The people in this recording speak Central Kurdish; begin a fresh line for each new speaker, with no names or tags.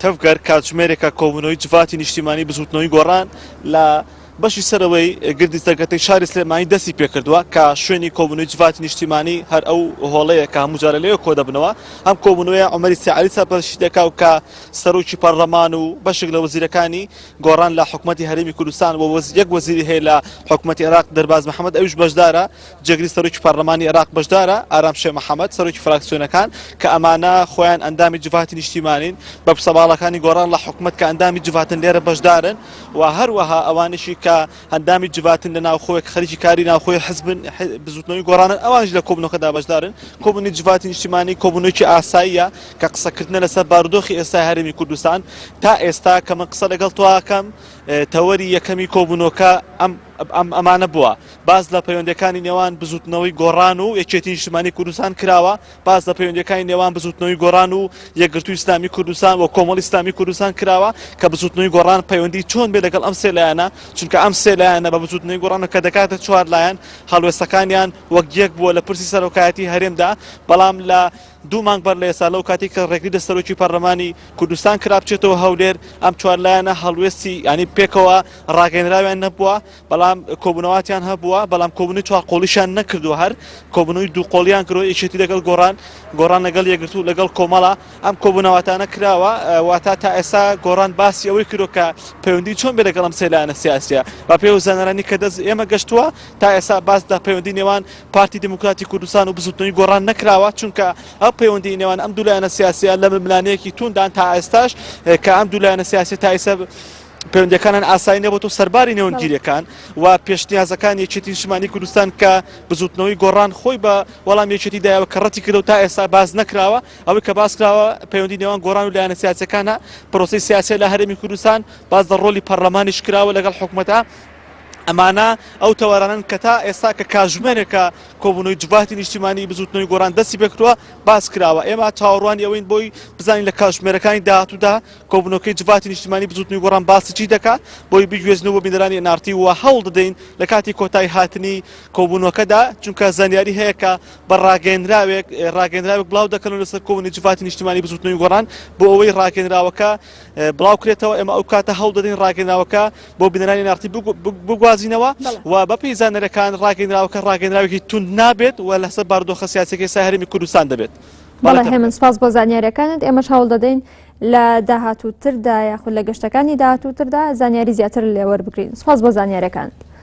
تەڤگەر کاتژمێرێکە کۆبوونەوەی جڤاتی نیشتیمانی بزووتنەوەی گۆڕان لە بەشی سەرەوەی گردی زەرگەتەی شاری سلێمانی دەستی پێکردووە کە شوێنی کۆبوونەوەی جڤاتی نیشتیمانی هەر ئەو هۆڵەیە کە هەموو جارە لەوێ کۆدەبنەوە ئەم کۆبوونەوەیە عومەری سەید عەلی سەرپەرشتی دەکا و کە سەرۆکی پەرلەمان و بەشێک لە وەزیرەکانی گۆڕان لە حکومەتی هەرێمی کوردستان و یەک وەزیری هەیە لە حکومەتی عێراق دەرباز محەمەد ئەویش بەشدارە جێگری سەرۆکی پەرلەمانی عێراق بەشدارە، ئارام شێخ محەمەد، سەرۆکی فراکسیۆنەکان، کە ئەمانە خۆیان ئەندامی جڤاتی نیشتیمانین، بەرپرسە باڵاکانی گۆڕان لە حکومەت کە ئەندامی جڤاتن لێرە بەشدارن و هەروەها ئەوانیشی کە ئەندامی جڤاتن لە ناوخۆی کە خەریکی کاری ناوخۆی حزبن بزوتنەوەی گۆڕانن ئەوانیش لە کۆبوونەوەکەدا بەشدارن. کۆبوونەوەی جڤاتی نیشتیمانی کۆبوونەوەیەکی ئاساییە کە قسەکردنە لەسەر بارودۆخی ئێستای هەرێمی کوردستان. تا ئێستا کە من قسە لەگەڵ تۆ ئەکەم تەوەری یەکەمی کۆبوونەوەکە ئەم ئەمانە بووە. باس لە پەیوەندیەکانی نێوان بزوتنەوەی گۆڕان و یەکێتی نیشتمانی کوردستان کراوە، باس لە پەیوەندیەکانی نێوان بزوتنەوەی گۆڕان و یەکگرتووی ئیسلامی کوردستان و کۆمەڵی ئیسلامی کوردستان کراوە کە بزوتنەوەی گۆڕان پەیوەندی چۆن بێ لەگەڵ ئەم سێ لایەنە، چونکە ئەم سێ لایەنە بە بزوتنەوەی گۆڕان کە دەکاتە چوار لایەن هەڵوێستەکانیان وەک یەک بووە لە پرسی سەرۆکایەتی هەرێمدا، بەڵام لە دوو مانگ بەر لە ئێستا لەو کاتەی کە ڕێگری لە سەرۆکی پەرلەمانی کوردستان کرا بچێتەوە هەولێر ئەم چوار لایەنە هەڵوێستی ینی پێکەوە ڕاگەنراویان نەبووە بەڵام کۆبوونەواتیان هەبووە بەڵام کۆبوونەوەی چوار قۆڵیشیان نەکردووە هەر کۆبوونەوەی دوو قۆڵیان کردووە یەکێتی لەگەڵ گۆڕان گۆڕان لەگەڵ یەکگرتوو لەگەڵ کۆمەڵە ئەم کۆبوونەواتانە کراوە واتا تا ئێستا گۆڕان باسی ئەوەی کردووە کە پەیوەندی چۆن بێ لەگەڵ ئەم سێ لایەنە سیاسیە بە پێی ئەو زانیارانەی کە دەست ئێمە گەشتووە تا ئێستا باس لە پەیوەندی نێوان پارتی دیموکراتی کوردستان و بزوتنەوەی گۆڕان نەکراوە چونکە ئەو پەیوەندی نێوان ئەم دوو لایەنە سیاسیە لە ململانێیەکی توندان تا ئێستاش کە ئەم دوو لایەنە سیاسیە تا ئێستا پەیوەندیەکانیان ئاسایی نەبووە سەرباری نێوەندگیریەکان و پێشنیازەکان یەکێتی نیشتمانی کوردستان کە بزوتنەوەی گۆڕان خۆی بە وەڵام یەکێتی دایەوە کە ڕەتی کردەوە تا ئێستا باس نەکراوە ئەوەی کە باس کراوە پەیوەندی نێوان گۆڕان و لایەنە سیاسیەکانە پرۆسەی سیاسیە لە هەرێمی کوردستان باس لە ڕۆلی پەرلەمانیش کراوە لەگەڵ حکومەتە ئەمانە ئەو تەوەرانەن کە تا ئێستا کە کاژمێرێکە کۆبوونەوەی جڤاتی نیشتیمانی بزوتنەوەی گۆڕان دەستی پێکردووە باس کراوە ئێمە چاوەڕوانی ئەوەین بۆی بزانین لە کاژمێرەکانی داهاتوودا کۆبوونەوەکەی جڤاتی نیشتیمانی بزوتنەوەی گۆڕان باسی چی دەکات بۆی بگوێزنەوە بۆ بینەرانی NRT و هەوڵ دەدەین لە کاتی کۆتایی هاتنی کۆبوونەوەکەدا چونکە زانیاری هەیە کە بە ڕاگەیەنراوێک ڕاگەیەنراوێک بڵاو دەکەنەوە لەسەر کۆبوونەوەی جڤاتی نیشتیمانی بزوتنەوەی گۆڕان بۆ ئەوەی ڕاگەیەنراوەکە بڵاو کرێتەوە ئێمە ئەو کاتە هەوڵ دەدەین ڕاگەیەنراوەکە بۆ بینەرانی NRT بگوازینەوە و بەپێی زانەرەکان ڕاگەیەنراوەکە ڕاگەیەنراوێکی توند نابێت و لەسەر بارودۆخە سیاسیەکەی سای هەرێمی کوردستان دەبێت.
بەڵێ هێمن سپاس بۆ زانیاریەکانت ئێمەش هەوڵ دەدەین لە داهاتووتردا یاخود لە گەشتەکانی داهاتووتردا زانیاری زیاتر لێ وەربگرین سپاس بۆ زانیاریەکانت.